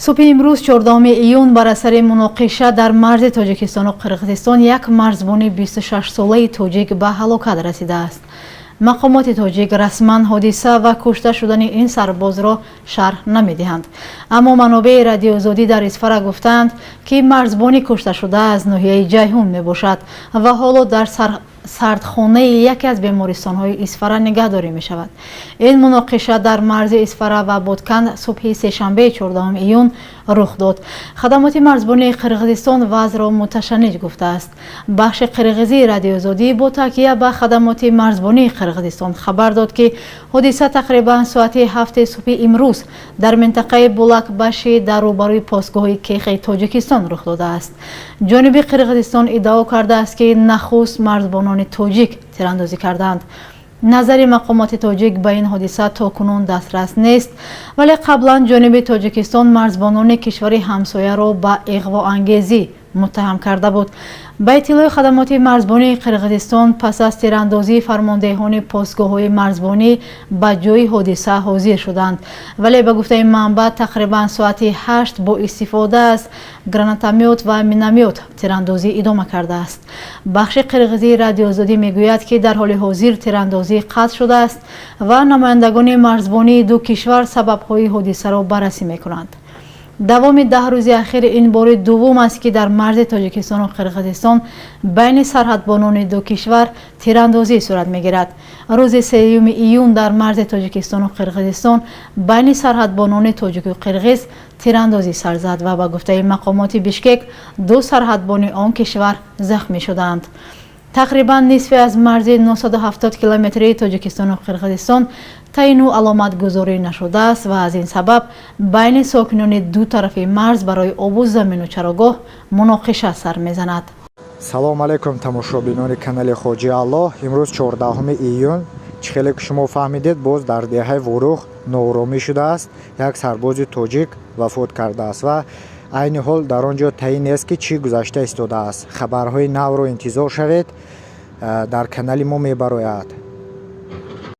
Субҳи имрӯз, 14 июн, бар асари муноқиша дар марзи Тоҷикистону Қирғизистон як марзбони 26-солаи тоҷик ба ҳалокат расидааст. Мақомоти тоҷик расман ҳодиса ва кушта шудани ин сарбозро шарҳ намедиҳанд, аммо манобеи Радиоозодӣ дар Исфара гуфтаанд, ки марзбони кушташуда аз ноҳияи Ҷайҳун мебошад ва ҳоло дар сардхонаи яке аз бемористонҳои Исфара нигаҳдорӣ мешавад. Ин муноқиша дар марзи Исфара ва Бодканд субҳи сешанбеи 14 июн рух дод. Хадамоти марзбонии Қирғизистон вазъро муташанниҷ гуфтааст. Бахши қирғизии Радиоозодӣ бо такя ба хадамоти марзбонии Қирғизистон хабар дод, ки ҳодиса тақрибан соати 7-и субҳи имрӯз дар минтақаи Булакбаши дар рӯбарӯи постгоҳи Кехи Тоҷикистон рух додааст. Ҷониби Қирғизистон иддао кардааст, ки нахуст марзбонони тоҷик тирандозӣ кардаанд. Назари мақомоти тоҷик ба ин ҳодиса то кунун дастрас нест, вале қаблан ҷониби Тоҷикистон марзбонони кишвари ҳамсояро ба иғвоангезӣ муттаҳам карда буд. Ба иттилои хадамоти марзбонии Қирғизистон, пас аз тирандозӣ фармондеҳони постгоҳҳои марзбонӣ ба ҷои ҳодиса ҳозир шуданд, вале ба гуфтаи манбаъ, тақрибан соати 8 бо истифода аз гранатомёт ва миномёт тирандозӣ идома кардааст. Бахши қирғизии Радиоозодӣ мегӯяд, ки дар ҳоли ҳозир тирандозӣ қатъ шудааст ва намояндагони марзбонии ду кишвар сабабҳои ҳодисаро баррасӣ мекунанд. Давоми 10 рӯзи ахир ин бори дуввум аст, ки дар марзи Тоҷикистону Қирғизистон байни сарҳадбонони ду кишвар тирандозӣ сурат мегирад. Рӯзи 3 июн дар марзи Тоҷикистону Қирғизистон байни сарҳадбонони тоҷику қирғиз тирандозӣ сар зад ва ба гуфтаи мақомоти Бишкек, ду сарҳадбони он кишвар захмӣ шуданд. Тақрибан нисфе аз марзи 970 километрии Тоҷикистону Қирғизистон таъину аломатгузорӣ нашудааст ва аз ин сабаб байни сокинони ду тарафи марз барои обу замину чарогоҳ муноқиша сар мезанад. Салом алейкум, тамошобинони канали Хоҷи Аллоҳ. Имрӯз, 14 июн, чӣ хеле ки шумо фаҳмидед, боз дар деҳаи Ворух нооромӣ шудааст. Як сарбози тоҷик вафот кардааст ва айни ҳол дар он ҷо таъин нест, ки чӣ гузашта истодааст. Хабарҳои навро интизор шавед, дар канали мо мебарояд.